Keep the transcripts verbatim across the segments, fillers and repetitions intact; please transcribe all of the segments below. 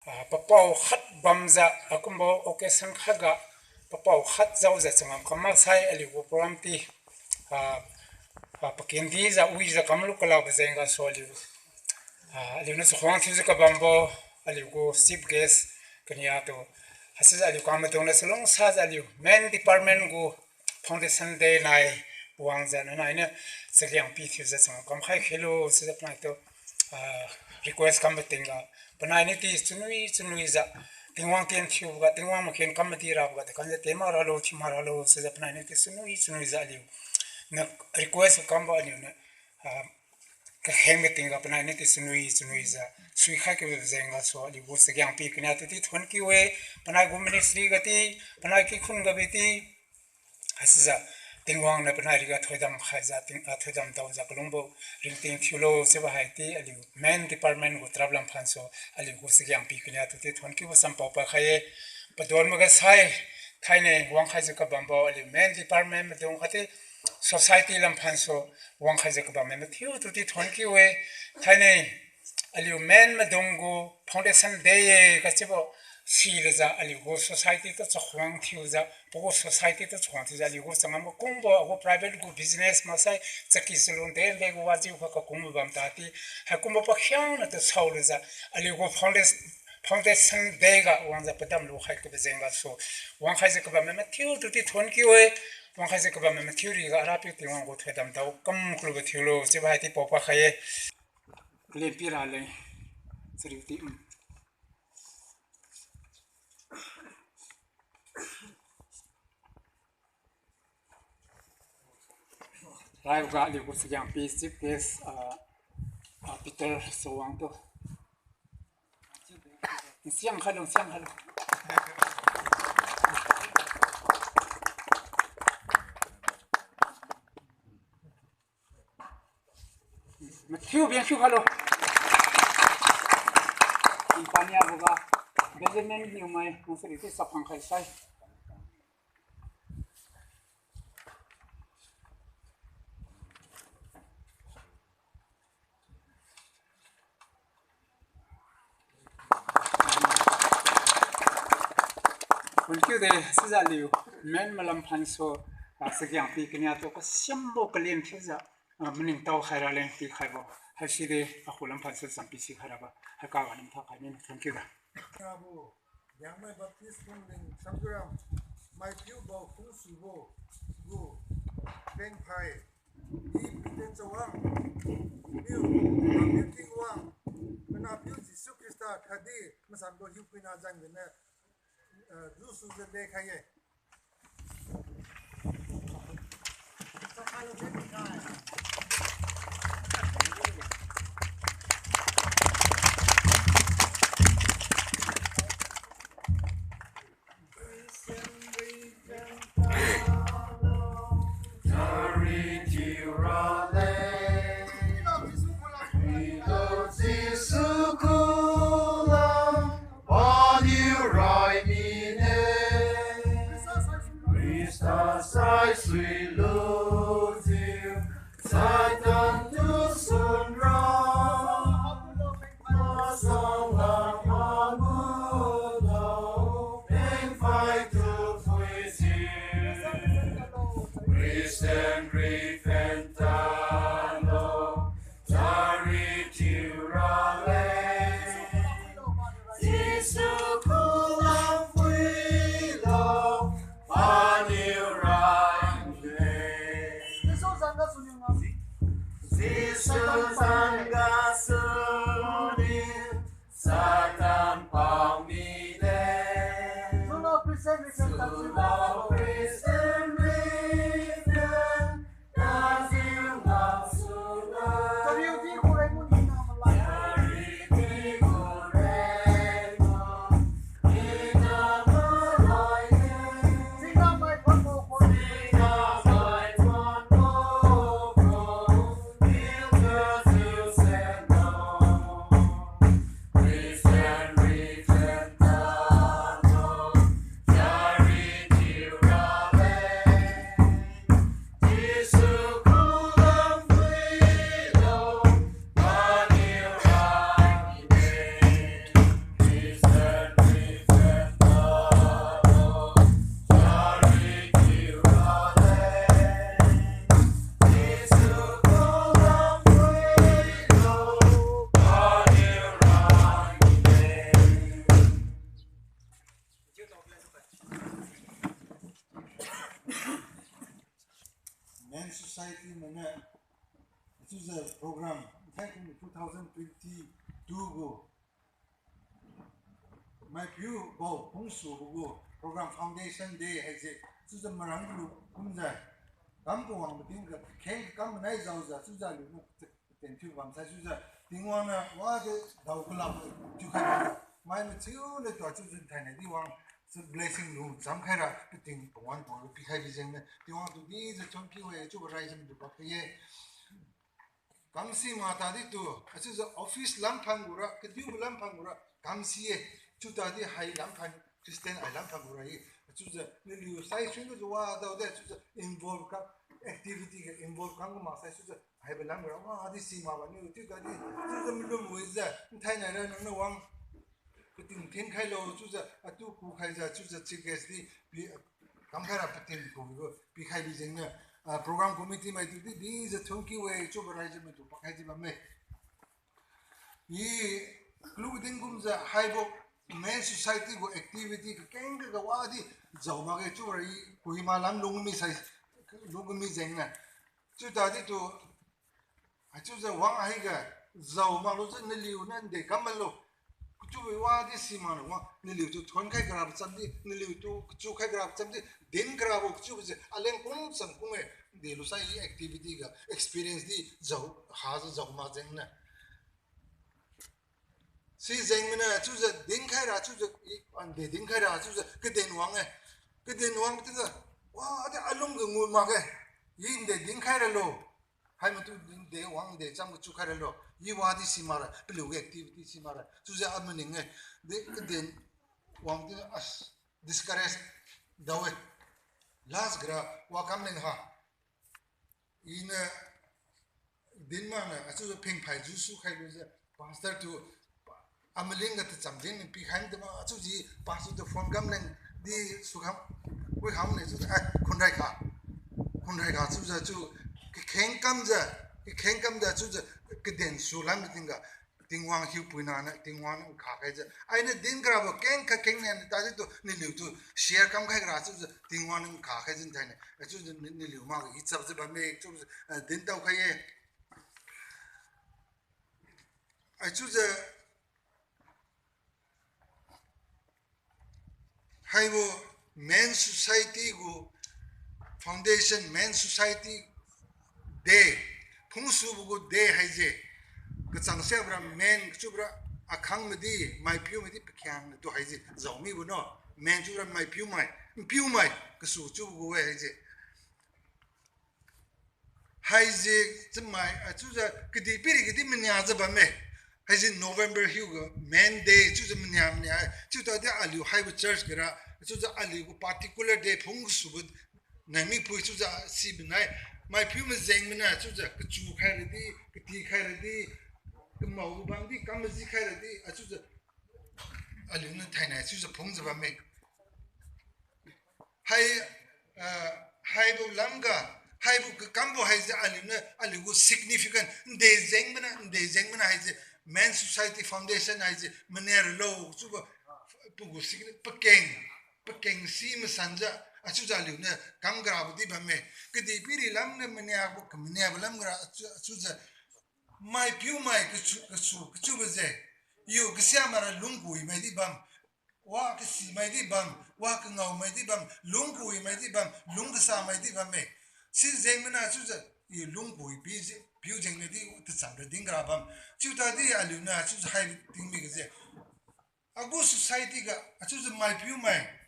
Ah, papao khat bamjiu, akumbo occasion khatga, papao khat jaojiu changam kam maksai aliugu program ti, ah, ah, pakendijiu wijiu kamlu kalabo jeng gasu aliu, ah, aliuniu chakhuang thiujiu kabambo, aliugu chief guest kaniatu, haichiujiu aliu kamaidungniu chalungsajiu aliu main department gu foundation day nai wangjiu nanainiu chageng pithiujiu changam kamkhai khelo chiujiu panaitu, ah, request kambo tingga, panainiu ti chunwi chunwijiu, Tingwang tien thiuboga, Tingwang maken kam madi raboga, takanjiu tien mak ralo, thiu mak ralo chiujiu panainiu ti chunwi chunwijiu aliu niu request kambo aliuniu, ah, kakheng ga tingga panainiu ti chunwi chunwijiu suikhai kabi jeng gasu aliugu chageng pi kaniatu ti thuon kiu-e, panaigu ministry ga ti, panai kikhun gabi ti, haichiujiu Tingwang niu panai riga thoidam khaijiu, ting, ah, thoidam daojiu kalungbo ringting thiulo chiubo hai ti aliu main department gu trap lam phansu aliugu chageng pi kaniatu ti thuon kiubo champao pakhai-e. Padon maga sai, thainai wangkhaijiu kabambo aliu main department maidung khatdi society lam phansu wangkhaijiu kabammai mathiutu ti thuon kiu-e. Thainai aliu main maidung gu foundation day-e kachiubo silujiu aliugu society tu chakhuang thiujiu, pagu society tu chakhuang thiujiu aliugu changam kakungbo agu private gu business maksai chaki chalung de degu wajiukha kakungbo bam tadi, haikumbo pakhiangnatu saolujiu aliugu foundation, foundation day ga wangjiu padam lukhai kabo jeng gasu wangkhaijiu kabammai mathiutu ti thuon kiu-e. Wangkhaijiu kabammai mathiu riga Arapiu Tingwang gu thoidam dao kam kalubo thiulo chiubo hai ti pao pakhai-e. Kalen pi raleng. Chariu ti, mm. Raiboga aliugu chageng pi chief guest, ah, ah, Peter Sawang tu. Siang khailo, siang khailo. Mathiu beng thiu khailo. Company abuga Benjamin Niumai, nung sari ti saphang khai sai. Thuon kiu de, sijiu aliu main malam phansu, ah, chageng pi kaniatu kasiambo kalen thiujiu, ah, maningtao khai raleng pikhaibo. Haisi de akhu lam phansu champi si khai rabo. Haika ga lam tha khai mi thuon kiu de. Abu, Liangmai Baptist Phungling Samziuram, maipiubo phungsubo gu pengphai, I Peter Chawang, piu, Rapiu Tingwang, Panahpiu Jesu Khrista khatdi Masanbo Hiupuina zan ganiu, eh, lusujiu lekhai-e. Paniu rai mine, Khrista saisui lujiu, Satan tu sunra, masang lam mamulo, pengphai tu phuijiu, Christian ri phen talo, Chari thiu raleng, Jesu khulam phuilo, paniu rai mine. Jesu zan gasuniu, Satan pao mide. Sulo Christian ri phen talo, Christian ri phen Society mainiu, chiujiu program, nthai kum two thousand twenty-two gu, maipiu bo phungsubo gu program foundation day haise, chiujiu marang lu kumjiu, kam kawang mating ga, kheng kam manai jaojiu, chiujiu aliuniu ten thiu bamsai chiujiu, Tingwang niu wadi dao kalak thiukhai, mai mathiu le tua chiujiu thainai di wang, si blessing lu chamkhaira, pating pawan pawan pikhai bijengniu, Tingwang tu dijiu thank you e, chiubo rai jam tu pakhai ye. Kamsi ma tadi tu, achiujiu office lamphan gura, kadiubo lamphan gura, kamsi ye, chiu tadi hai lamphan, Christian hai lamphan gura ye, achiujiu naliu sai suilujiu wadaode, chiujiu involve kam, activity ga involve kam maksai chiujiu, haibo lam gura wadi si mak bamniu, chiu tadi, chiujiu malum wijiu, nthainai ra nangniu wang, pating thin khailo, chiujiu, atu kukhaijiu, chiujiu chief guest di, pi, kamkhaira pating ku, pikhai bijengniu, ah, program committee maitu di, dijiu thank you e, chiubo rai jam tu pakhai di bamme. I, kalu din kumjiu haibo Men Society gu activity kakeng ga wadi jao makge chiubo rai Kohima lam lungmi sai, lungmi jengniu. Chiu tadi tu, haichiujiu wang haiga, jao maklujiu naliuniu nde kam malo. Kachiubo wadi si maklo wang, naliutu thonkhai karabo chamdi, naliutu kachukhai karabo chamdi, din karabo kachiubo se, aleng kung chang kung e, delusai i activity ga experience di jao, hajiu jao mak jengniu. Sijengniu chiujiu dinkhaira chiujiu i, ande dinkhaira chiujiu kaden wang e. Kaden wang tingga, wa, adi alung ga ngut makge. I nde dinkhaira lo. Hai matu din de wang de cham kachu khaira lo. I wadi si makra, paliu activity si makra. Chiujiu amaning e. De kaden wang tingga, as, discourage dao e. Last gara wa kamleng ha. Iniu din makniu, achiujiu phingphai jusu khailujiu, pastor tu, amaling ga tacham din pikhai niu ma, achiujiu pastor tu phone kamleng di su kham, wi kham ne chiujiu, ai, khunrai kha. Khunrai kha chiujiu chiu, kakheng kamjiu, kakheng kamjiu chiujiu, kaden su lam tingga, Tingwang hiupuina niu, Tingwang niu nkha khaijiu. Ainiu din karabo keng kakeng niu tadi tu, naliutu share kamkhai kara chiujiu, Tingwang niu nkha khaijiu thainiu. Achiujiu naliu makga i chapjiu bamme chiujiu, eh, dintao khai-e. Achiujiu haibo Men Society gu foundation, Men Society Day, phungsubo gu day haise, kachang siabora men chiubora akhang madi, maipiu madi pakhiangna tu haise jao mibo no, men chiubora maipiumai, npiumai kasu chiubo gu-e haise. Haise chamai, achiujiu kadihpiri kadi maniajiu bamme. Haise November hiuga Men Day chiujiu mania mania-e. Chiu tadi aliu haibo church gara, achiujiu aliu gu particular day phung kasubo nai mipui chiujiu sibo nai. Maipiu majeng mana chiujiu kachu khairadi, kati khairadi, kamao gu bamdi, kam maji khairadi, achiujiu aliuniu thainai chiujiu phungjiu bamme. Hai, ah, haibo lamga, haibo kakambo haise aliuniu, aliu gu significant, nde jeng mana, nde jeng mana haise, Men Society Foundation haise, mania ralo, chiubo, pagu signi-, pakeng, pakeng si masanjiu, achiujiu aliuniu kam karabo di bamme. Kadihpiri lamniu maniabo, kamaniabo lamga ra, achiu, achiujiu, maipiumai kasu, kasu, kachiubo je. Yo, kasiamaira lungkuimai di bam. Wa kasimai di bam, wa kangaomai di bam, lungkuimai di bam, lung kasamai di bamme. Sijeng mana chiujiu, i lungkui pi ji, piu jengniu di tacham ra ding kara bam. Chiu tadi aliuniu chiujiu hai tingmi gaje. Agu society ga, achiujiu maipiumai.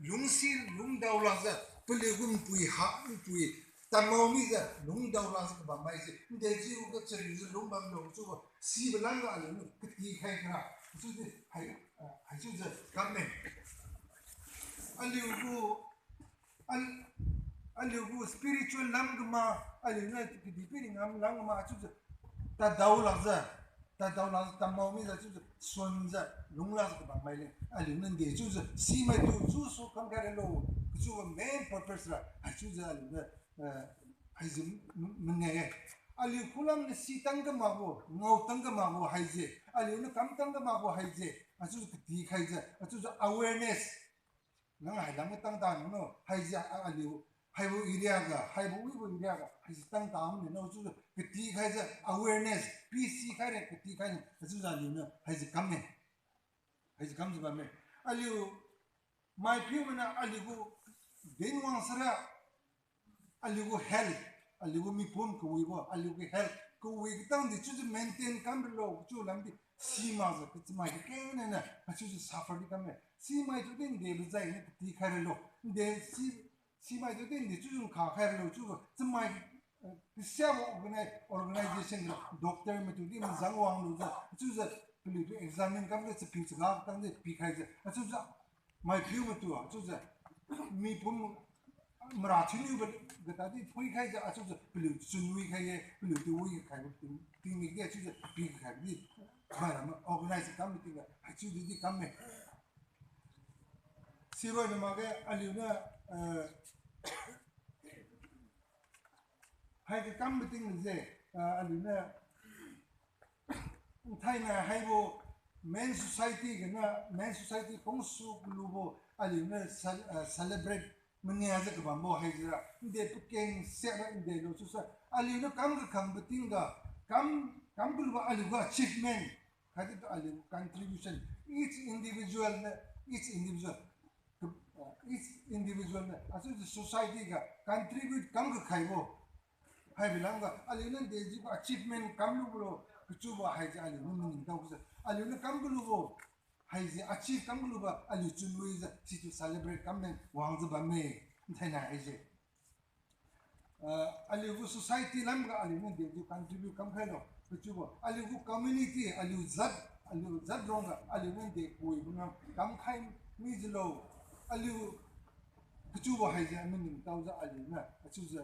Lungsi, lungdao lakjiu, paliu gu npui ha, npui, tamao mijiu, lungdao lakjiu kabammai se, nde chiuga chariujiu lungbamlo chiubo, sibo lamga aliuniu katikhai kara, chiudi hai, ah, haichiujiu kamme. Aliu gu, al-, aliu gu spiritual lam gama, aliuniu kadihpiri ngam lam gama, chiujiu, tadao lakjiu, tadao lakjiu, tamao mijiu, chiujiu, suanjiu, lung lakjiu kabammai leng, aliuniu nde chiujiu, simaitu chiusu kamkhai ralo, kachiubo main purpose ra, haichiujiu aliuniu, eh, haiji m-, m-, mane-e. Aliu khulam niu si tang kamakbo, ngao tang kamakbo haiji, aliuniu kam tang kamakbo haiji, achiujiu katikhaijiu, achiujiu awareness. Nang hai lam tang da nang no, haiji a, aliu, haibo area ga, haibo wibo area ga haise tang tamne no chiujiu katikhaijiu awareness, P C khaira katikhai, achiujiu aliuniu haise kamme. Haise kamjiu bamme. Aliu maipiu mainiu aliugu dinwang sara, aliugu health, aliugu mipum kawibo, aliugu health kawi katang di chiujiu maintain kam ralo chiu lamdi simakjiu kachamai kakeng nai niu achiujiu suffer di kamme. Simai tu din de lujai niu katikhai ralo. Nde si, simai tu din de chiujiu nkha khai ralo chiubo chamai, eh, kasiabo organi-, organization ga doctor maitu di mazang wanglujiu chiujiu paliutu examine kamjiu chapiu chaga katangjiu pikhaijiu achiujiu maipiu maitu achiujiu mipum mara thiuniubo gatadi phuikhaijiu achiujiu paliu chunwi khai-e, paliutu wi khaibo ting, tingmik di achiujiu pikhai di, maira ma organize kam tingga haichiu di di kamme. Siroi na makge aliuniu, eh, hai kakam mating je, ah, aliuniu thainai haibo Men Society ganiu, Men Society khungsu kalubo aliuniu cel-, ah, celebrate maniajiu kabambo haijira nde pakeng siakra nde lo chiusai aliuniu kam kakhangbo tingga, kam, kam kalubo aliugu achievement khatdi aliu contribution, each individual niu, each individual, ah, each individual niu achiujiu society ga contribute kam kakhaibo haibo lamga aliuniu dejibo achievement kamlubo lo kachiubo haise aliuniu maningtaojiu aliuniu kam kalubo haise achieve kam kalubo aliu chunwijiu situ celebrate kamne wangjiu bamme. Nthainai haise, ah, aliugu society lamga aliuniu dejiu contribute kamkhailo kachiubo aliugu community, aliu jat, aliu jat rongga aliuniu de kawibo ngam kamkhai mijiulo, aliu kachiubo haise maningtaojiu aliuniu achiujiu,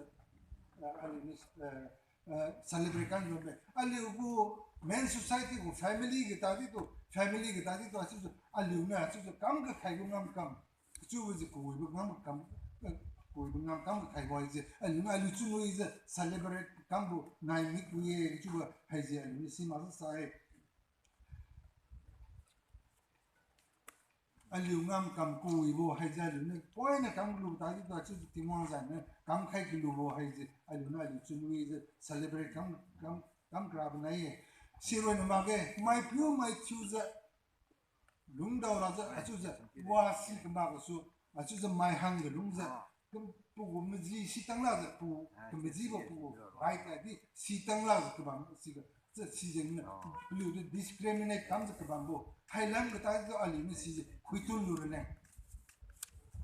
ah, aliuniu, ah, ah, celebrate kam bamme. Aliugu Men Society gu family gatadi tu, family gatadi tu achiujiu aliuniu achiujiu kam kakhaibo ngam kam kachiubojiu kawibo ngam kam, eh, kawibo ngam kam kakhaibo haise aliuniu aliu chunwijiu celebrate kambo nai miku ye kachiubo haise aliuniu simakjiu sa-e. Aliu ngam kam kawibo haise aliuniu poiniu kam kalu tadi tu achiujiu Tingwang janiu kamkhai kalubo haise aliuniu aliu chunwijiu celebrate kam, kam, kam karabo nai-e. Siroi na makge maipiu maithiujiu lungdao lajiu achiujiu wasi kamak gasu achiujiu maihangga lungjiu, kam, pagu maji sitang lakjiu pu, kamajibo pagu bai tadi sitang lakjiu kabam siga, chi sijengniu paliutu discriminate kamjiu kabambo hailam katadi tu aliuniu sijiu khuithun lu raleng.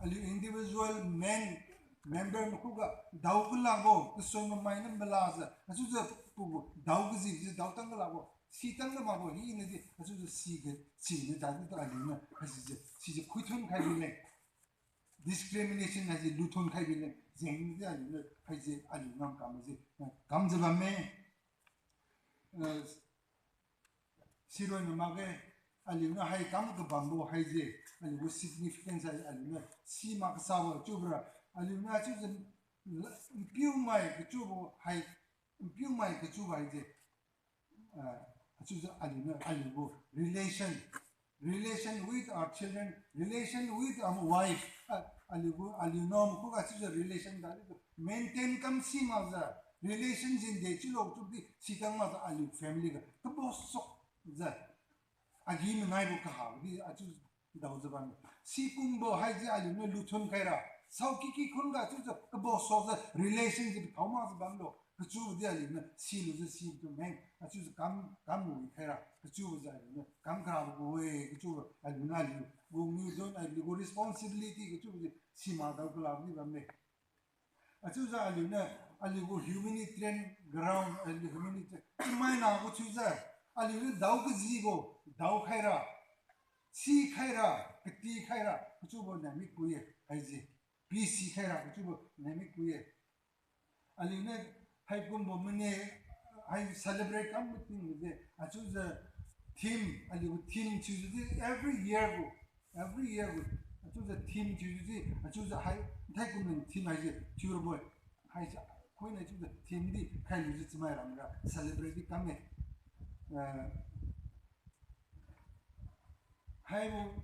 Aliu individual men, member makhuga dao kalakbo kasun mamai niu malajiu achiujiu pagu dao kajijiu dao tang kalakbo, sitang kamakbo hinadi achiujiu siga, siniu tadi tu aliuniu haisijiu sijiu khuithun khai bileng. Discrimination haise luthon khai bileng jengdi aliuniu haise aliu ngam kamjiu, eh, kamjiu bamme. Eh, siroi na makge aliuniu hai kam kabambo haise aliugu significance hai aliuniu simak kasabo chiubora aliuniu achiujiu la-, npiumai kachiubo hai, npiumai kachiubo haise, ah, achiujiu aliuniu aliugu relation, relation with our children, relation with our wife, ah, aliugu, aliu nam khuga achiujiu relation tadi tu maintain kam simakjiu, relation jinde chiulo chiudi sitang makjiu aliu family ga kabosokjiu agi-manaibo kahabo di achiu daojiu bamme. Sikumbo haise aliuniu luthon khaira, saoki kikhun ga chiujiu kabosokjiu relation jiu pathao makjiu bamlo kachiubo di aliuniu silujiu situ meng achiujiu kam, kam wi khaira kachiubojiu aliuniu kam karabo gu-e kachiubo aliuniu aliugu mission, aliugu responsibility kachiubo di simak dao kalabo di bamme. Achiujiu aliuniu aliugu humanitarian ground, aliu humanitarian chimaina gu thiujiu aliuniu dao kajibo, dao khaira, si khaira, kati khaira kachiubo naimik pui-e haise, P C khaira kachiubo naimik pui-e. Aliuniu haikumbo mane hai celebrate kam mating de achiujiu theme, aliugu theme thiujiu di every year gu, every year gu achiujiu theme thiujiu di achiujiu hai, nthai kumleng theme haise thiurabo-e. Haise khoina chiujiu theme di khailujiu chamai ramra celebrate di kamme. Eh, haibo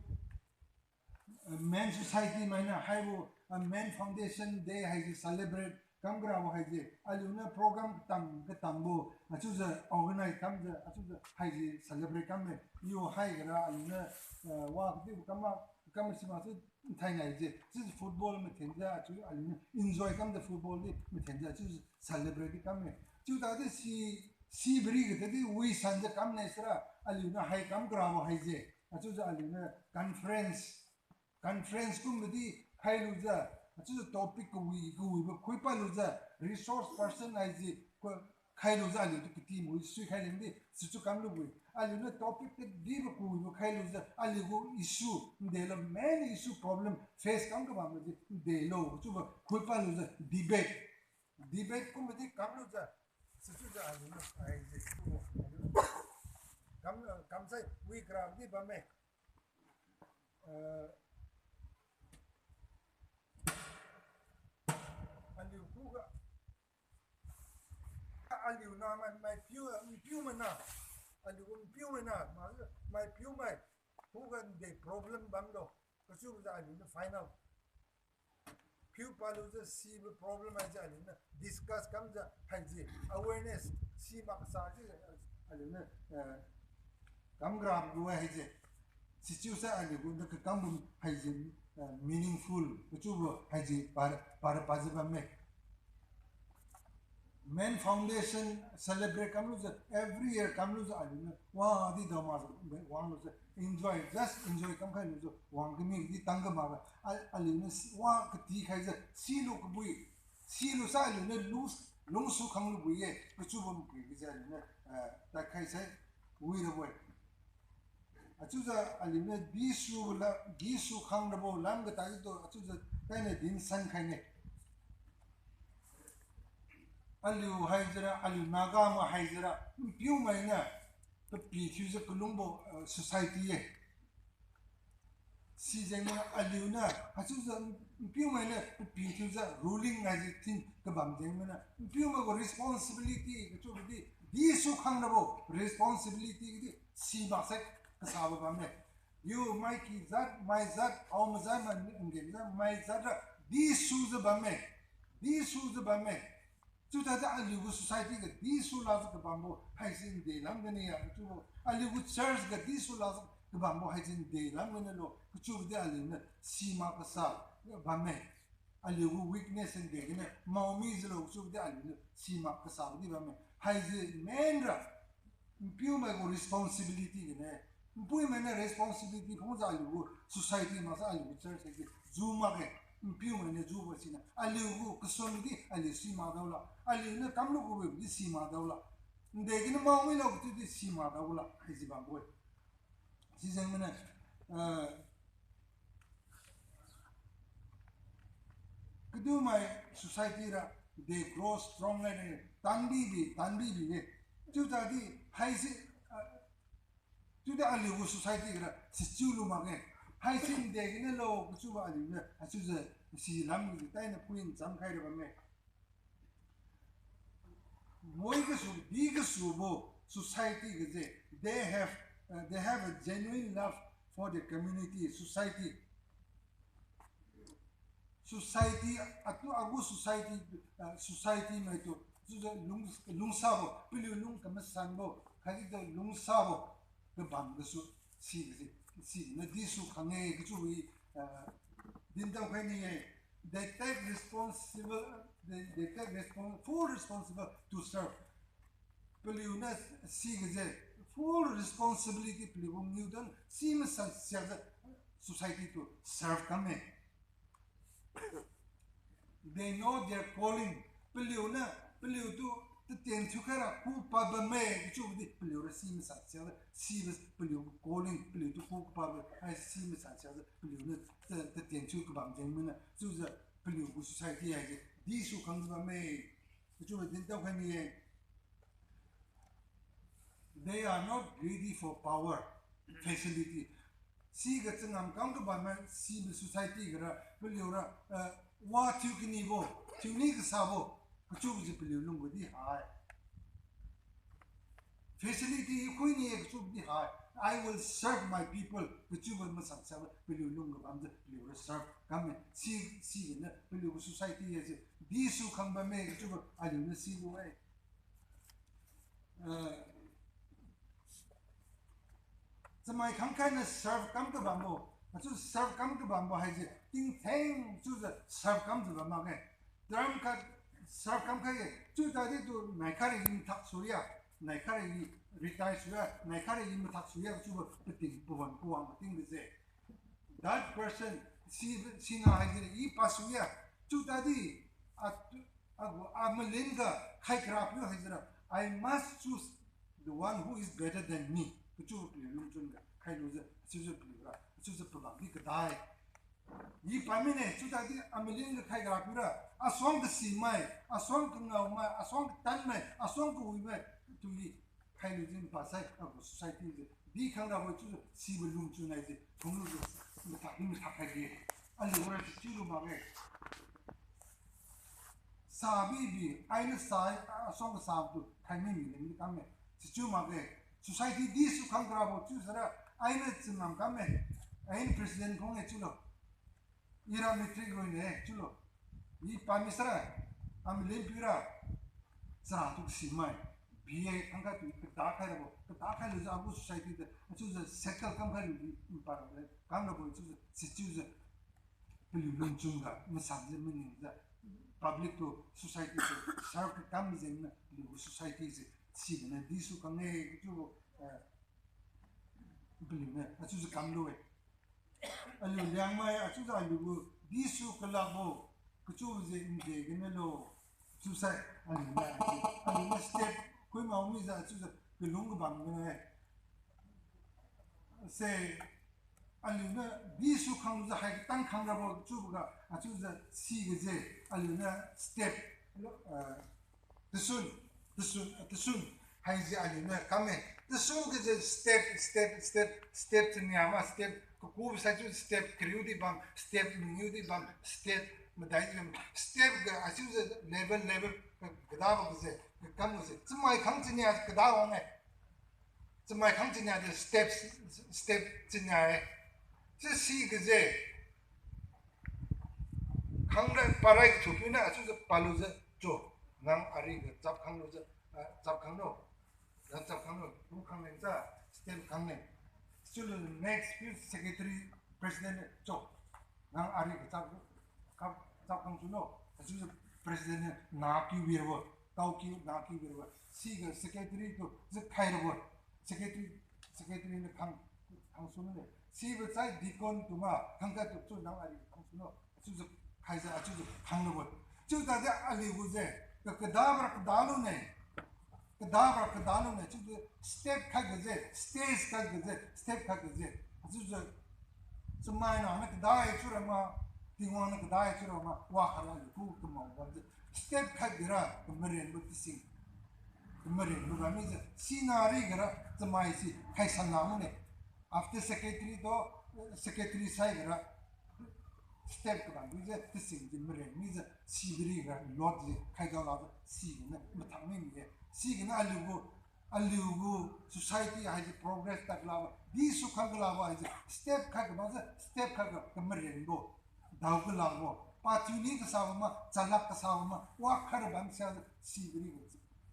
uh, Men Society mainiu haibo, uh, Men Foundation Day haise celebrate kam karabo haise, aliuniu program katam katambo, achiujiu organize kamjiu, achiujiu haise celebrate kamme. Yo haiga ra aliuniu, uh, wa kadi kam, kam simak si thainai se, chiujiu football mathenjiu, achiu aliuniu enjoy kamjiu football di mathenjiu, achiujiu celebrate di kamme. Chiu tadi si, si biri ga tadi wi sanjiu kamne sira, aliuniu hai kam karabo haise. Achiujiu aliuniu conference, conference kumbo di khailujiu, achiujiu topic kawi kawibo khuipadlujiu, resource person haise, khailujiu aliutu kati mui suikhai leng di situ kamlubo-e. Aliuniu topic kadibo kawibo khailujiu aliugu issue ndelo, main issue problem face kam kabambo di ndelo chiubo khuipadlujiu debate. Debate kumbo di kamlujiu, sichiujiu aliuniu haise chiubo kam, kamsai wi kara di bamme. Eh, aliu khuga, aliu namai, maipiu, npiu maina, aliu npiu maina, ma, maipiu mai khuga de problem bamlo, kachiujiu aliuniu final phiu palujiu sibo problem haise aliuniu discuss kamjiu haise awareness simak kasa chiu aliuniu, eh, kam karabo haise. Sichiusai aliugu na kakam bam haise, eh, meaningful kachiubo haise par, par pajiu bamme. Men Foundation celebrate kamlujiu, every year kamlujiu aliuniu wadi daomakjiu wanglujiu enjoy, just enjoy kamkhai lujiu wang kami di tang kamakga, a, aliuniu si, wa katikhaijiu silu kabui, silu sai aliuniu lung, lungsu khanglu bui-e, kachiubo mapui gajiu aliuniu, eh, tadkhai sai wirabo-e. Achiujiu aliuniu disubo la, disu khang rabo lam katadi tu achiujiu tainiu dinsan khaine. Aliu haijira, aliu Naga mai haijira, npiu mainiu papi thiujiu kalungbo, eh, society-e. Sijengniu aliuniu haichiujiu npiu mainiu papi thiujiu ruling haise thin kabam jengniu npiu mai gu responsibility kachiubo di, disu khang rabo responsibility di simak sai kasabo bamme. Yo, mai ki jat, mai jat, ao majat, mai ngen jat, mai jat ra disujiu bamme, disujiu bamme. Chiu tadi aliugu society ga disu lakjiu kabambo haise nde lam ganiu-e kachiubo, aliugu church ga disu lakjiu kabambo haise nde lam ganiu lo kachiubo di aliuniu simak kasa bamme. Aliugu weakness nde ganiu mao mijiulo kachiubo di aliuniu simak kasabo di bamme. Haise main ra npiu mai gu responsibility gane. Npiu mainiu responsibility phungjiu aliugu society maksai aliugu church haise ju makge. Npiu mainiu jubo siniu aliugu kasuan di aliu simak daola, aliuniu kamlu kawibo di simak daola, nde ganiu mao milo kachiu di simak daola haisi bambo-e. Sijeng mainiu, eh, kadiumai society ra they grow strong ne, tanbibi, tanbibi-e. Chiu tadi haise, ah, chiudi aliugu society ga ra sichiu lu makge. Haise nde ganiu lo kachiubo aliuniu haichiujiu si lam di tainiu pui ncham khai ra bamme. Moi gasu, di gasubo society gaje, they have, uh, they have a genuine love for the community, society. Society, atu agu society, uh, society maitu chiujiu lung, lungsabo, paliu lung kamasanbo khatdi lungsabo kabam gasu, si gaje, siniu disu khang-e kachiu-e, uh, dintao khai ni-e. They take responsible, they, they take respon-, full responsible to serve. Paliuniu si gaje full responsibility paliu gu ngiu dan si masan siakjiu society tu serve kamme. They know their calling. Paliuniu, paliutu tatien thiukhaira ku pa bamme kachiubo di paliura si masan siakjiu, sibo paliu gu calling, paliutu ku pa ba hai si masan siakjiu paliuniu ta, tatien thiu kabam jeng mine. Chiujiu paliu gu society haise disu khangjiu bamme kachiubo dintao khai ni-e. They are not greedy for power, facility. Siga changam kam kabamme, sibo society ga ra paliura, eh, wa thiu kanibo, thiuni kasabo kachiubo jiu paliu lungbo di hai. Facility khui ni-e kachiubo di hai. I will serve my people. Kachiubo masan sa paliu lung ga bamjiu paliura serve kamme. Si, sigana paliugu society haise disu khang bamme kachiubo aliuniu sibo-e. Eh, chamai khangkhainiu serve kam kabambo, achiu serve kam kabambo haise tingtheng chiujiu serve kamjiu bam makge. Term khat serve kamkhai-e chiu tadi tu naikhat ri mathak suya, naikhat ri retire suya, naikhat ri mathak suya chiubo pating pawan kawang pating bise. That person, si, sina haise i pasuya. Chiu tadi, a, agu, a malin ga khai karapiu haisira, I must choose the one who is better than me. Kachiu paliu lungchun ga khailujiu, achiujiu paliura, achiujiu pabam di kadai. I pamine, chiu tadi a malin ga khai karapiura, asuang kasimai, asuang kangaomai, asuang katanmai, asuang kawimai, tu i khailujiu pasai, agu society jiu di khang rabo chiujiu sibo lungchun haise phunglujiu mathak di mathak khai di. Aliura sichiulu makge. Sabibi, ainiu sa, asuang kasatu khai mimi leng di kamme. Sichiu makge. Society disu khang karabo chiu sara, ainiu changam kamme. Ainiu president phung-e chiulo. Ira matric roi ne chiulo. I pami sara, a malin piura, chara tu simai, B A khangkhat tu kada khai rabo, kada khailujiu agu society de, achiujiu settle kam khailu di, pa rabo, kam rabo chiujiu, sichiujiu, paliu lungchun ga masanjiu maningjiu, public tu, society tu serve kakam jengniu paliugu society se siniu disu khang-e chiubo, eh, paliuniu achiujiu kamlu-e. Aliu Liangmai achiujiu aliugu disu kalakbo kachiubo je nde ganalo chiusai aliuniu, aliuniu step khui mao mijiu achiujiu kalung kabam gane. Se aliuniu disu khanglujiu hai katang khang rabo chiuboga achiujiu siga je aliuniu step, eh, tasun, tasun, tasun haise aliuniu kamme. Tasun ga je step, step, step, step chinia ma, step kaku sai chiu step kariu di bam, step mangiu di bam, step madai di bam, step ga achiujiu level, level kadabo ga je, kakam ga je chamai khang chinia kada wang-e. Chamai khang chinia de step, step chinia-e. Chi siga je khangra parai kathupiuniu achiujiu palujiu, cho, nang ariga chap khanglujiu, ah, chap khanglo. Nang chap khanglo, lu khang leng cha, step khang leng. Chiulu next piu secretary, president, cho, nang ariga chap, chap khang sulo. Achiujiu president niu nakiu birabo, taokiu nakiu birabo. Siga secretary tu jiu khai rabo. Secretary, secretary niu khang, khang sune. Sibo chai deacon tu ma khangkhat tu chiu nang ariga khang sulo. Achiujiu khaijiu achiujiu khang rabo. Chiu tadi aliugu je, ka, kadabora kadalune. Kadabora kadalune chiujiu step khat ga je, stage khat ga je, step khat ga je. Achiujiu chamaina niu kada-e chiura ma, Tingwang niu kada-e chiura ma, wakhat aliu ku kamao bamjiu step khat gira kamarenbo tasing, kamarenbo ga mijiu sina riga ra chamai si khaisan la mune. After secretary tu, eh, secretary saiga ra step kabam dijiu tasing di maren mijiu sibo riga lot di khaidao lajiu siganiu mathak mi mi-e. Siganiu aliugu, aliugu society haise progress tad labo, disu khang kalabo haise step khat ga makjiu step khat ga kamarenbo dao kalakbo, pachuni kasabo ma, chalak kasabo ma, wakhat ra bam siajiu sibo riga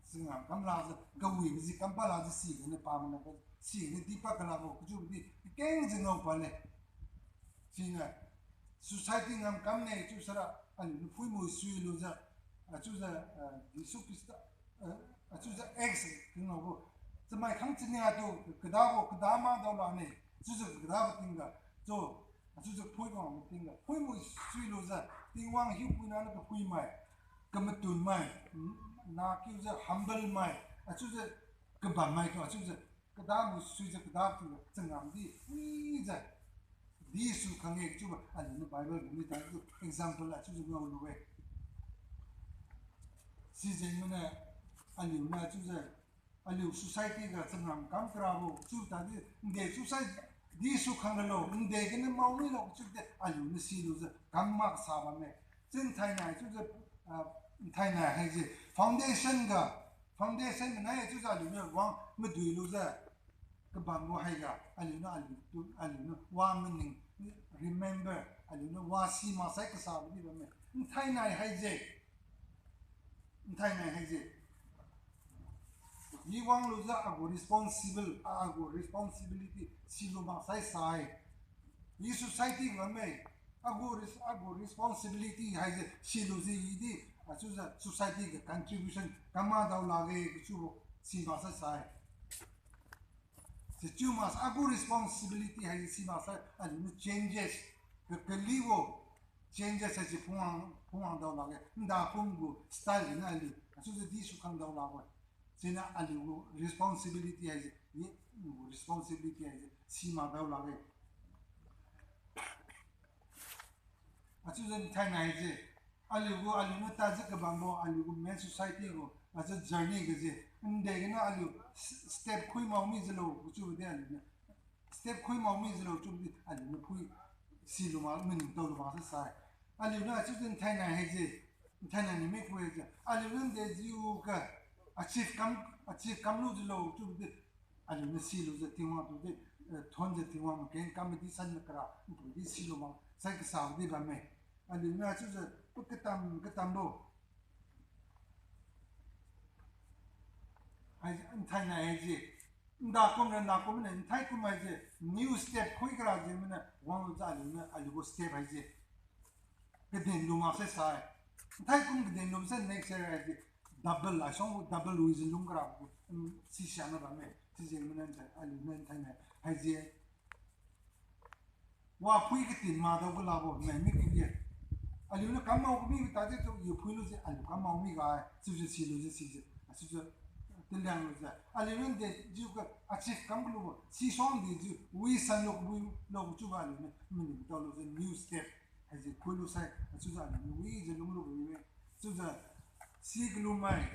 changam kam lajiu, kawibo ji kam pa lajiu siganiu pamana, siganiu dipad kalakbo kachiubo di kakengjiu ngao pale. Siniu society ngam kamne chiu sara aliuniu phuimu suilujiu, achiujiu, ah, Jesu Khrista, ah, achiujiu Acts kangao gu, chamai khang chinia tu kadabo kada ma dao lane, chiujiu kadabo tingga, chiu, achiujiu phui kangao gu tingga phuimu suilujiu, Tingwang hiupuina niu kaphuimai, kamatunmai, nakiujiu humble mai, achiujiu kabammai tu achiujiu kadabo suijiu kadabo tingga changam di wijiu disu khang-e chiubo aliuniu Bible gu mi tadi example achiujiu ngaolu-e. Sijeng maniu aliuniu achiujiu aliu society ga changam kam karabo chiu tadi nde society disu khang ralo, nde ganiu mao milo chiudi aliuniu silujiu kam mak sa bamme. Chin thainai chiujiu, ah, thainai haise foundation ga, foundation manai chiujiu aliuniu wang maduilujiu kabambo haiga, aliuniu aliutu, aliuniu wa maning, remember, aliuniu wa si maksai kasabo di bamme. Nthainai haise, nthainai haise, i wanglujiu agu responsible, agu responsibility silu maksai sai. I society bamme, agu res-, agu responsibility haise silujiu i di, achiujiu society ga contribution kam ma dao lakge kachiubo si maksai sai. Sichiu maksai agu responsibility haise si maksai aliuniu changes, kakalibo changes haise phungwang, phungwang dao lakge. Ndakum gu style ganiu aliu achiujiu di sukhang dao lakge. Siniu aliu gu responsibility haise, i gu responsibility haise si mak dao lakge. Achiujiu nthainai haise, aliu gu, aliuniu tajiu kabambo, aliu gu main society gu, achiu journey gajiu, nde ganiu aliu s-, step khui mao mijiulo kachiubo di aliuniu, step khui mao mijiulo chiubo di aliuniu phui silu ma, maning taolu maksai sai. Aliuniu achiujiu nthainai haise, nthainai niu mi phui haise, aliuniu ndejiu ga achieve kam, achieve kamlujiulo chiubo di aliuniu silujiu Tingwang tudi, eh, thonjiu Tingwang makeng kam madi san makara npui di silu maksai kasabo di bamme. Aliuniu achiujiu pa katam katambo hai, nthainai haise, ndakum ra ndakum mine, nthaikum haise new step khui kara jeng mine wanglujiu aliuniu aliu gu step haise kaden lu maksai sai. Nthaikum kaden lu maksai next year haise double, asuang gu double wijiu lung kara gu, um, sisiana bamme. Sijeng mine aliuniu nthainai haise waphui katin madao ga labo nai mi kige. Aliuniu kam mao kamibo tadi tu yu phuilujiu aliu kam mao miga-e chiujiu silujiu sijiu, achiujiu taliang lujiu aliuniu ndejiu ga achieve kam kalubo sisuang dejiu wisan lu kabuilo kachiubo aliuniu maning taolujiu new step haise khuilu sai, achiujiu aliuniu wijiu lunglu kawi-e. Chiujiu si kalumai,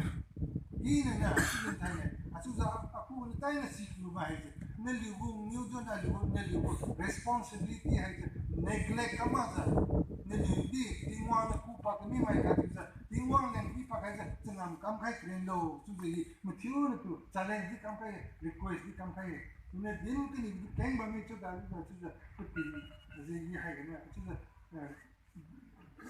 iniu niu achiujiu nthainai achiujiu akhu niu tainiu si kalumai haise, naliu gu ngiujiu naliu gu, naliu gu responsibility haise neglect kam makjiu, naliu di Tingwang niu kupa kamimai khatjiu Tingwang leng pipa khaijiu changam kamkhai karenlo chiujiu i mathiu natu challenge di kamkhai, request di kamkhai-e. Iniu din kaniu keng bammi chiu ga chiujiu, chiujiu pating, ajiu i haiganiu chiujiu, eh,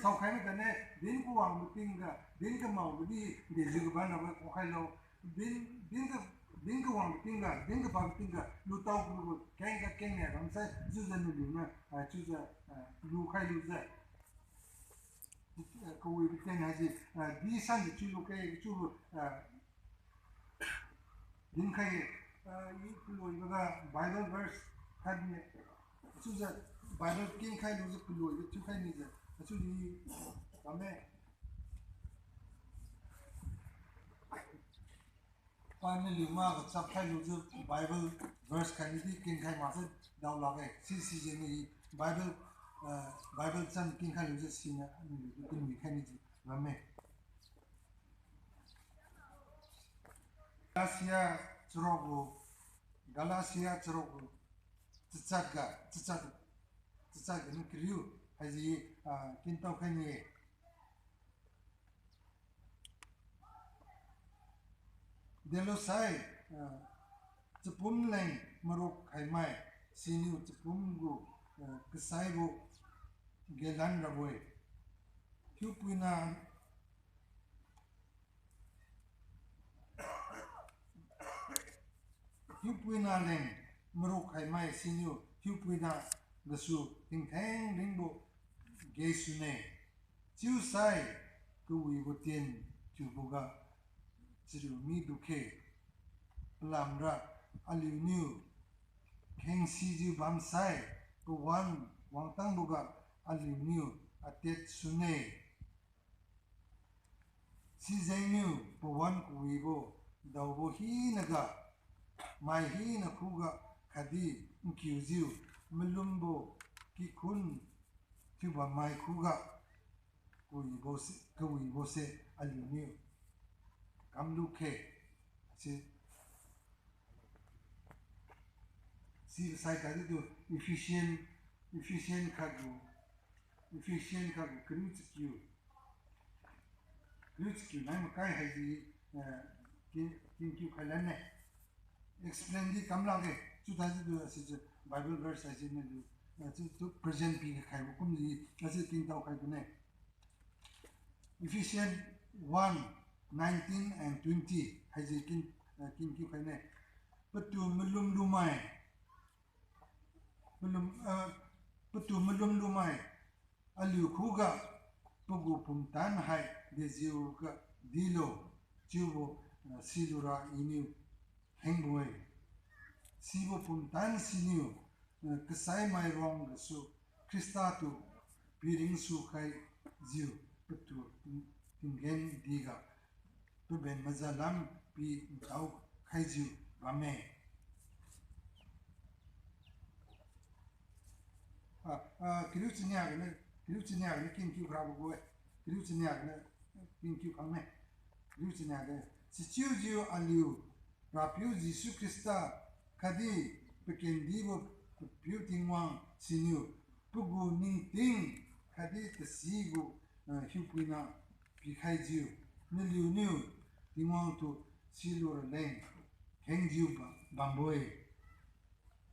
saokhai makge ne, din kawangbo tingga din kamao bodi dejiu kaban rabo khuakhailo. Din, din ka, din kawangbo tingga, din kabambo tingga lutao kalubo kengga kengnia ramsai chiujiu naliuniu, ah, chiujiu, ah, lukhai lujiu, ah, kawibo ten haise, ah, di sanjiu chiulu khe chiubo, ah, dinkhai-e, ah, i kaloibo ga Bible verse khatni, achiujiu Bible kengkhai lujiu kaloibo thiukhai nijiu, achiudi bamme. Paniu liu maga chapkhai lujiu Bible verse khatni di kengkhai makse daolakge. Sisi jengniu Bible, eh, Bible cham kengkhai lujiu siniu aliu tu tunwi khai nijiu bamme. Galatia charuk gu, Galatia charuk gu, chachat ga, chachat, chachat ga niu kariu, haisi, ah, kintao khai ni-e. Delosai, ah, chapum leng maruk khaimai, siniu chapum gu, ah, kasaibo gelan rabo-e. Hiupuina Hiupuina leng maruk khaimai siniu hiupuina gasu tingtheng ringbo gesune. Chiusai kawibo tien thiuboga chariu mi dukhe. Palamra aliuniu khengsijiu bamsai pawan wangtangboga aliuniu atet sune. Sijengniu pawan kawibo daobo hinaga, mai hina khuga khatdi nkiujiu malumbo kikhun thiubammai khuga kawibose, kawibose aliuniu kamlukhe. Si, sisai khatdi tu Ephesian, Ephesian khatgu, Ephesian khatgu kariu chakiu. Kariu chakiu nai makai haidi, eh, kin, kinkiu khailanne. Explain di kamlakge. Chiu tadi tu, asijiu Bible verse haisi naliu, ah, chiu tu present pi khaibo kumjiu, asi tingtao khai bine. Ephesians one, nineteen and twenty haisi kin, ah, kin kiu khaine. Patu malum lumai, malum, ah, patu malum lumai, aliu khuga pagu pumtan hai dejiuga dilo, chiubo, ah, silura Iniu khengbo-e. Sibo pumtan siniu, ah, kasaimai ruang gasu Khrista tu piringsu khaijiu patu ting-, tinggen diga paben mazalam pi ntao khaijiu bamme. Ah, ah, kariu chinia gane, kariu chinia gane kin kiu khrabo gu-e. Kariu chinia gane kin kiu khangne. Kariu chinia gane. Sichiujiu aliu Rapiu Jesu Khrista khatdi pakendibo Papiu Tingwang siniu pagu ningting khatdi tasi gu, ah, hiupuina pikhaijiu, naliuniu Tingwang tu silura leng khengjiu ba-, bambo-e.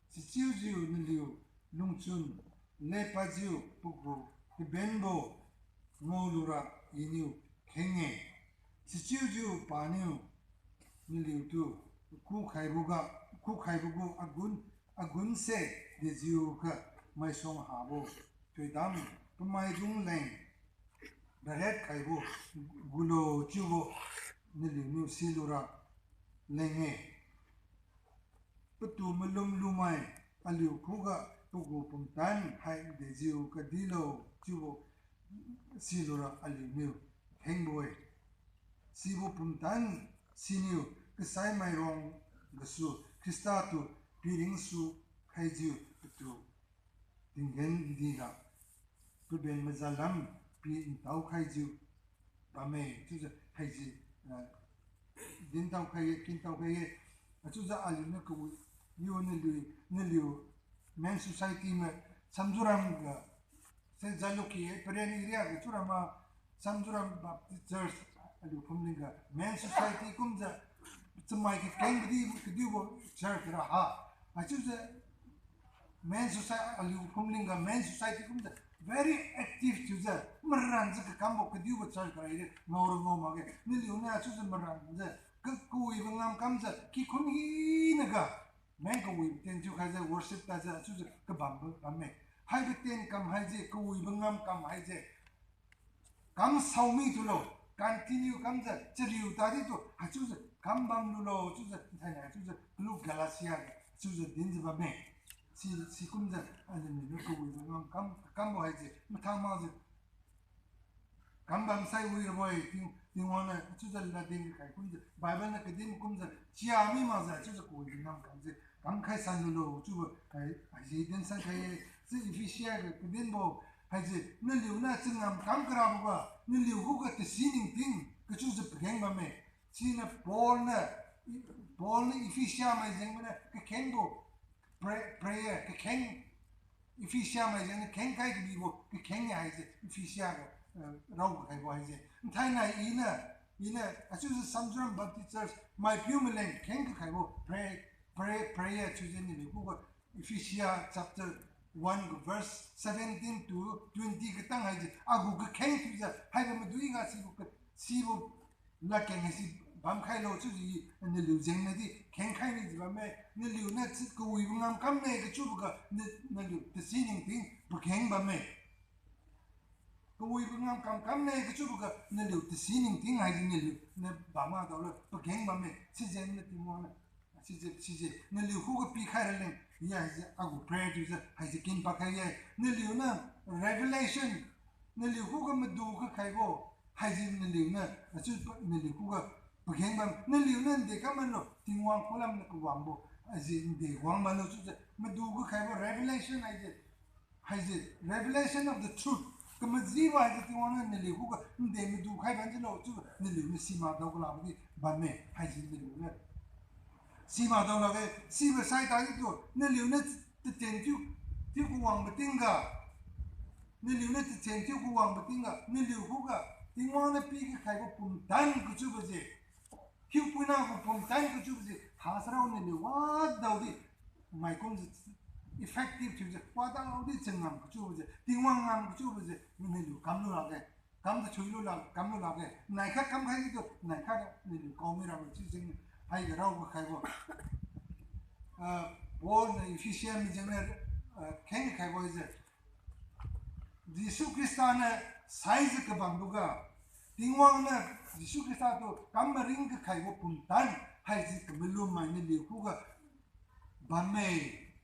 Sichiujiu naliu lungchun lepadjiu pagu kabenbo ngaolura Iniu kheng-e. Sichiujiu paniu naliutu kukhaiboga, kukhaibo gu agun, agunse dejiukha maisuang habo thoidam pamaidung leng raret khaibo gulo chiubo naliuniu silura leng-e. Patu malum lumai aliu khuga pagu pumtan hai dejiu kadilo chiubo silura aliuniu khengbo-e. Sibo pumtan siniu kasaimai ruang gasu Khrista tu piringsu khaijiu patu tinggen diga paben mazalam pi ntao khaijiu bamme chiujiu haiji, ah, dintao khai-e, kintao khai-e. Achiujiu aliuniu kawi, yo naliu, naliu Men Society ma Samzuram ga, se Jalukie, Peren area ga chiura ma, Samzuram Baptist Church aliu phumling ga Men Society kumjiu chamai kakeng kadi kadibo church ra ha. Achiujiu Men Society, aliu phumling ga Men Society kumjiu very active thiujiu maranjiu kakambo kadiubo church kara ide ngaora ngao makge. Naliuniu achiujiu maranjiu ka, kawibo ngamkamjiu kikhun hinaga men kawibo tien thiukhaijiu worship tajiu achiujiu kabambo bamme. Haibo tien kam haise kawibo ngamkam haise kam saomi tulo, continue kamjiu chariu tadi tu haichiujiu kam bamlulo chiujiu nthainai chiujiu kalu Galatia ga chiujiu dinjiu bamme. Si, sikumjiu aliuniu kawibo ngamkam, kambo haise mathang makjiu kam bamsai wirabo-e, Ting, Tingwang niu achiujiu ladin khai kumjiu Bible niu kadin kumjiu chia mi makjiu chiujiu kawibo ngamkamjiu kamkhai sanlulo chiubo hai, haise dinsan khai-e. Chiu Ephesia ga kadinbo haise naliuniu changam kam karaboga naliu khuga tasi ningting kachiujiu pageng bamme. Siniu Paul niu, Paul niu Ephesia mai jengniu kakhengbo pray, prayer kakheng, Ephesia mai jengniu khengkhai kadibo kakheng-e haise Ephesia ga, eh, rao kakhaibo haise. Nthainai iniu, iniu achiujiu Samzuram Baptist Church maipiu maleng kheng kakhaibo pray, pray, prayer chiujiu naliu khuga Ephesia chapter one verse seventeen to twenty katang haise agu kakheng thiujiu haibo madui ga sibo ka, sibo ladkeng haise bamkhailo chiujiu naliu jengniu di khengkhai mijiu bamme. Naliuniu chi kawibo ngamkamne kachiuboga na, naliu tasi ningting pakheng bamme. Kawibo ngamkam kamne kachiuboga naliu tasi ningting haise naliu niu bam madaolo pageng bamme. Sijengniu Tingwang niu siji, siji naliu khuga pikhai raleng ya haise agu prayer thiujiu haise kin pakhai ye. Naliuniu revelation, naliu khuga madu kakhaibo haise naliuniu achiu pa, naliu khuga pageng bam, naliuniu nde kam manlo Tingwang khulam niu kawangbo haise nde wang manlo chiujiu madu kakhaibo revelation haise, haise revelation of the truth. Kamajibo haise Tingwang niu naliu khuga nde madu khai banjiulo chiubo naliuniu simakdao kalakbo di bamme haise naliuniu simakdao lakge. Sibo saitadi tu naliuniu tatien thiu, thiu kawangbo tingga, naliuniu tatien thiu kawangbo tingga naliu khuga Tingwang niu pi kakhaibo pumtan kachiubo je, hiupuina gu pumtan kachiubo je, hasarao naliu wadaodi maikumjiu effective thiujiu, wadaodi changam kachiubo jiu, Tingwang ngam kachiubo jiu, naliu kamlu lakge. Kam tathui lu lak, kamlu lakge. Naikhat kamkhai di tu, naikhat naliu kaomi rabo chiu jeng, haiga raobo khaibo. Ah, Paul niu Ephesian mi jengniu, ah, kheng khaibo jiu, Jesu Khrista niu saijiu kabamboga, Tingwang niu Jesu Khrista tu kam maring kakhaibo pumtan haisi kamalum mai naliu khuga bamme,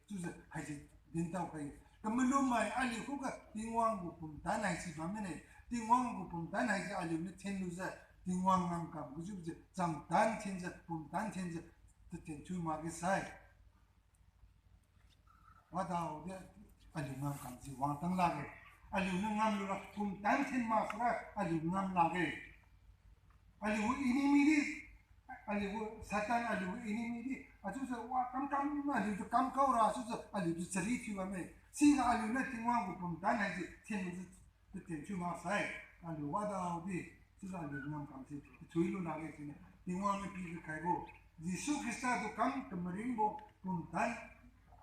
chiujiu haise dintao khai-e. Kamalum mai aliu khuga Tingwang gu pumtan haise bammine. Tingwang gu pumtan haise aliuniu thenlujiu, Tingwang ngamkam kachiubo jiu chamtan thenjiu, pumtan thenjiu, tathen thiu makge sai. Wadaodi aliu ngamkam si wangtang lakge. Aliuniu ngamlura pumtan thenmak sira aliu ngam lakge. Aliu gu enemy di, aliu gu Satan, aliu gu enemy di, achiujiu wa kamkam, aliutu kamkaora, achiujiu aliutu chari thiu bamme. Siga aliuniu Tingwang gu pumtan haise thenjiu, tathen thiu maksai, aliu wadaodi, chiujiu aliu ngamkam si tathui lu lakge siniu Tingwang niu pi kakhaibo, Jesu Khrista tu kam kamaringbo pumtan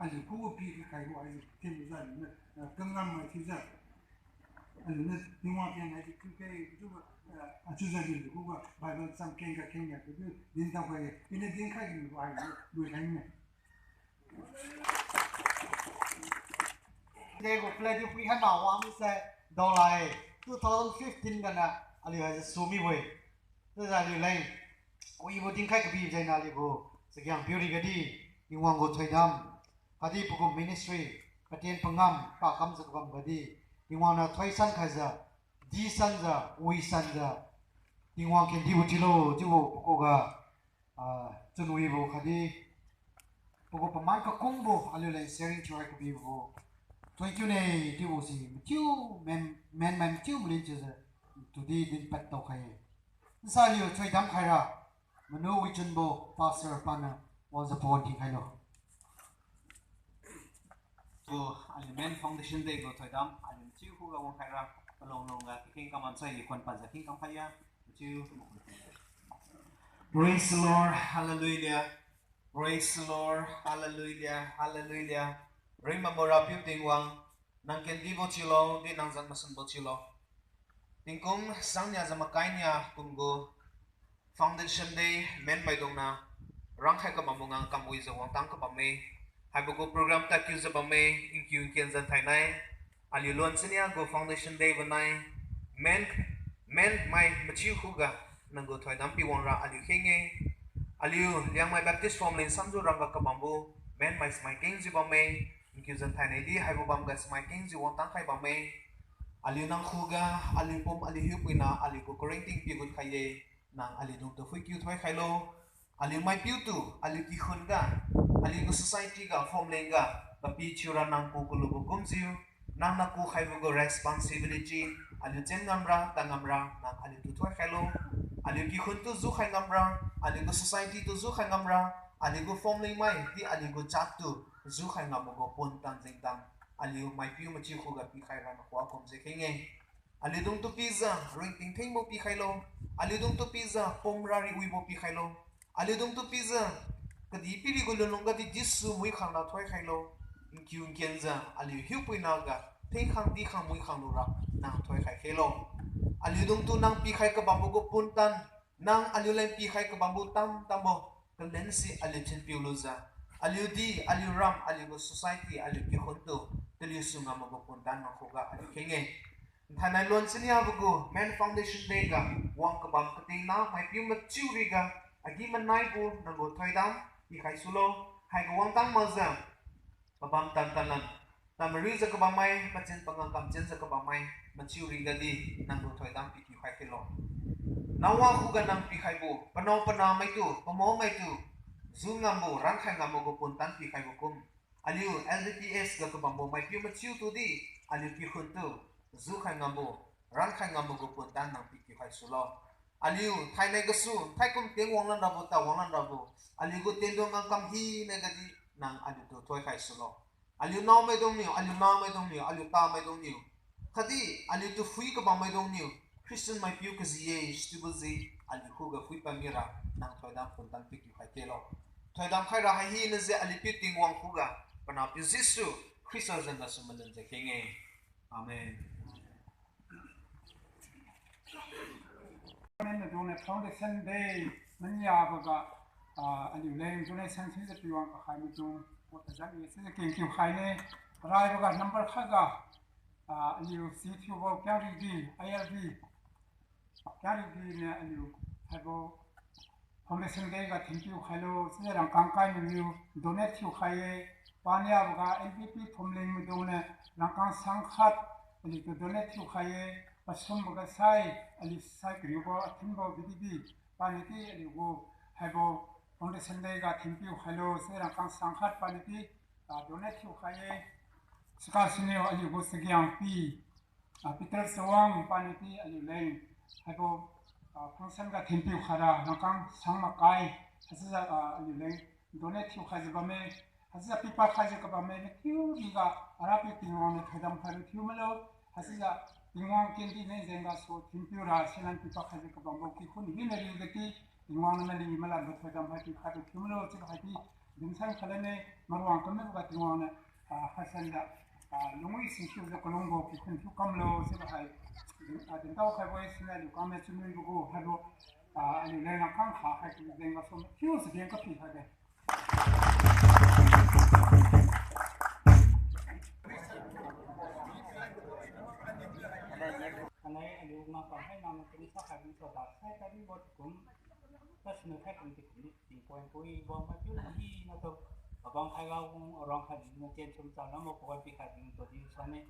aliu khuga pi kakhaibo haise thenlujiu aliuniu, ah, kangammai thiujiu aliuniu Tingwang keng haise thiuke chiubo, ah, achiujiu aliu khuga Bible cham kengga kengga chiutu dintao khai-e. Iniu dinkhai nibo haise lui khaine. Degu flag di phuikhai ma wang misai daolai two thousand fifteen ganiu aliu haise sumibo-e. Chiujiu aliu leng wibo dinkhai kabi jengniu aliu gu chagiang piu rigadi, Tingwang gu thoidam, khatdi pagu ministry, patien pangam, pakamjiu kabam gadi, Tingwang niu thoisan khaijiu, disanjiu, wisanjiu, Tingwang kendibo thiulo chiubo pakhuga, ah, chunwibo khatdi pagu paman kakungbo aliu leng sharing thiuhai kabibo thank you ne chiubo si mathiu, men, menmai mathiu malin chiujiu tudi dinpad taokhai-e. Nsa aliu thoidam khaira, manu wichunbo pastor paniu wajiu pawan thinkhailo. Gu aliu Men Foundation Day gu thoidam aliu mathiu khuga wangkhaira, palong lungga kakheng kam mansai i khuan padjiu kheng kamkhai-a, mathiu. Praise the Lord, hallelujah. Praise the Lord, hallelujah, hallelujah. Ringbambo Rapiu Tingwang, nang kendibo chiulo, di nang zan masanbo chiulo. Tingkum sangnia jiu makai nia kumgu Foundation Day men maidungniu rangkhai kabambo ngang kamwijiu wangtang kabamme. Haibo gu program tadkiujiu bamme, nkiu nkianjiu thainai. Aliu luan chinia gu Foundation Day bo nai, men, men mai mathiu khuga nang gu thoidam pi wangra aliu kheng-e. Aliu Liangmai Baptist Forum leng samjiu rangga kabambo men mai smai kengjiu bamme, nkiu jan thainai di haibo bamga smai kengjiu wangtang khai bamme. Aliu nang khuga, aliu pum aliu hiupuina aliu gu karingting pigut khai-e, nang aliudungtu phuikiu thoikhailo. Aliu maipiutu, aliu kikhun ga, aliu gu society ga, phomleng ga, papi thiura nang ku kalubo kumjiu, nang na kukhaibo gu responsibility, aliu chen ngamra, tan ngamra, nang aliutu thoikhailo. Aliu kikhun tu jukhai ngamra, aliu gu society tu jukhai ngamra, aliu gu phomleng mai di aliu gu jat tu jukhai ngambo gu pon tan jengtan, aliu maipiu mathiu khuga pikhaira nakhuga kumjiu kheng-e. Aliudungtu pijiu ringting thengbo pikhailo. Aliudungtu pijiu pumra riwibo pikhailo. Aliudungtu pijiu kadihpiri gu lunlung gadi Jesu muikhangna thoikhailo. Nkiu nkianjiu aliu hiupuina ga thengkhang dikhang muikhang lura nang thoikhai khelo. Aliudungtu nang pikhai kabambo gu pon tan, nang aliu leng pikhai kabambo tamtambo kalense aliu thinpiu lujiu, aliu di, aliu ram, aliu gu society, aliu kikhun tu taliu su ngambo gu pon tan nang khuga aliu kheng-e. Nthainai luan chiniabo gu Men Foundation Day ga wang kabam katingna maipiu mathiu riga agi-manaibo nang gu thoidam pikhai sulo. Haiga wangtang makjiu pabam tan tanlan, tamariujiu kabammai, pachin pangam kamchinjiu kabammai mathiu rigadi nang gu thoidam pikiu khai khelo. Noah khuga nang pikhaibo panao panahmaitu, pamaomaitu ju ngambo, rankhai ngambo gu pon tan pikhaibo kum, aliu L D P S ga kabambo maipiu mathiu tudi aliu kikhun tu jukhai ngambo, rankhai ngambo gu pon tan nang pikiu khai sulo. Aliu thainai gasu thaikum teng wanglan rabo, ta wanglan rabo, aliu gu tendon ngam kam hina gadi nang aliutu thoikhai sulo. Aliu naomaidungniu, aliu namaidungniu, aliu tamaidungniu, khatdi aliutu phui kabammaidungniu Christian maipiu kaji-e sichiubo ji aliu khuga phuipad mira nang thoidam pon tan pikiu khai khelo. thoidam khaira hai hinajiu aliu piu Tingwang khuga, panahpiu Jesu Khrista zan gasu malumjiu keng-e. Amen. Maidung niu Foundation Day maniaboga, ah, aliuleng donation sijiu piwang kakhai maidung, wa kazat ni sijiu kengkiu khaine, raiboga number khatga, ah, aliu si thiubo Kiaridi, I R D, Kiaridi niu aliu haibo Foundation Day ga thinpiu khailo, chiujiu rangkang kai naliu donate thiukhai-e. Paniaboga N P P phumling maidung niu rangkang sang khat aliutu donate thiukhai-e. Pasumboga sai aliu sai kariubo athinbo bididi, paniudi aliugu haibo Foundation Day ga thinpiu khailo, chiujiu rangkang sang khat paniudi, ah, donate thiukhai-e. Saka siniu aliugu chagiangpi, ah, Peter Chawang paniudi aliuleng haibo, ah, function ga thinpiu khaira rangkang sang makai, haichiujiu, ah, aliuleng donate thiukhaijiu bamme, haichiujiu pipad khaijiu kabamme, mathiu riga Arapiu Tingwang niu thoidam khaibo thiu milo, haichiujiu Tingwang kendi neng jeng gasu thinpiu ra sinan pipad khaijiu kabambo kikhun hina rigadi, Tingwang niu mali malanbo thoidam hai pikhaibo thiu milo chiubo haidi dinsan khalane, maruang kammiboga Tingwang niu, ah, khaisanjiu, ah, lungwi singkiujiu kalungbo kikhun thiu kamlo chiubo hai, ah, dintao khaibo-e. Siniu aliu kangmai chunwibo gu haibo, ah, aliuleng rangkang kha khai ki jeng gasu mathiu chaden kapi khaide. Alai aliu ngamkam hai nang tingsa khai bing sa da sai kadi bo kum, tasnu khai kum ti kum ni ting point pui bo ma piu hina tu, abang khai ga ung arang khai bing na tien chum cham lam mo point pi khai bing tu di sa ne.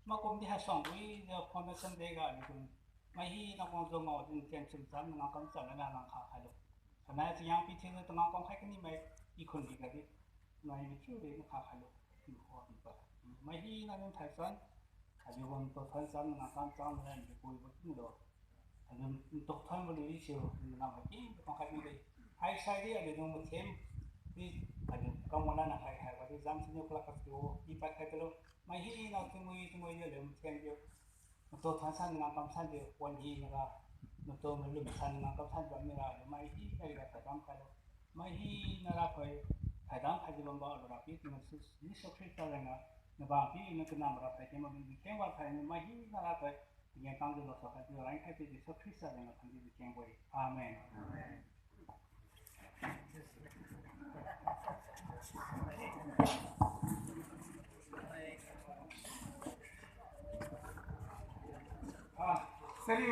Makumdi hasuang wijiu Foundation Day ga aliu kum, mai hina kung jung ngao din tien chum cham nang kam cham na nang kha khailo. Sanai chiyang pi thiujiu tangam kam khai kanimai, i khun di gadi, mai mathiu de na kha khailo. Tingkho pipa, mai hina nang thai san, aliu kum tu thon cham nang kam cham na nang di puibo tinglo. Aliu ntuk thonbo lui siu, nang haki ntuk khai mide. Haisai di aliu dung mathen di, aliu kam wala na khai khai wadi jam siniu kala kasiu i pad khai talo. Mai hina tingwi tingwi di aliu mathen diu, natu thon san nang kam san diu wan hina ra, natu malum san nang kam san bam mira aliu mai hina riga thoidam khailo. Mai hina ra thoi, thoidam khaijiu bambo aliu Rapiu Tingwang Jesu, Jesu Khrista jengga, nabang pi na kanam ra thoi kengbo midi kengwa thaini mai hina ra thoi, tinggen kangjiu lasa khaijiu ran khaijiu Jesu Khrista jengga thangjiu kengbo-e. Amen. Ah, sari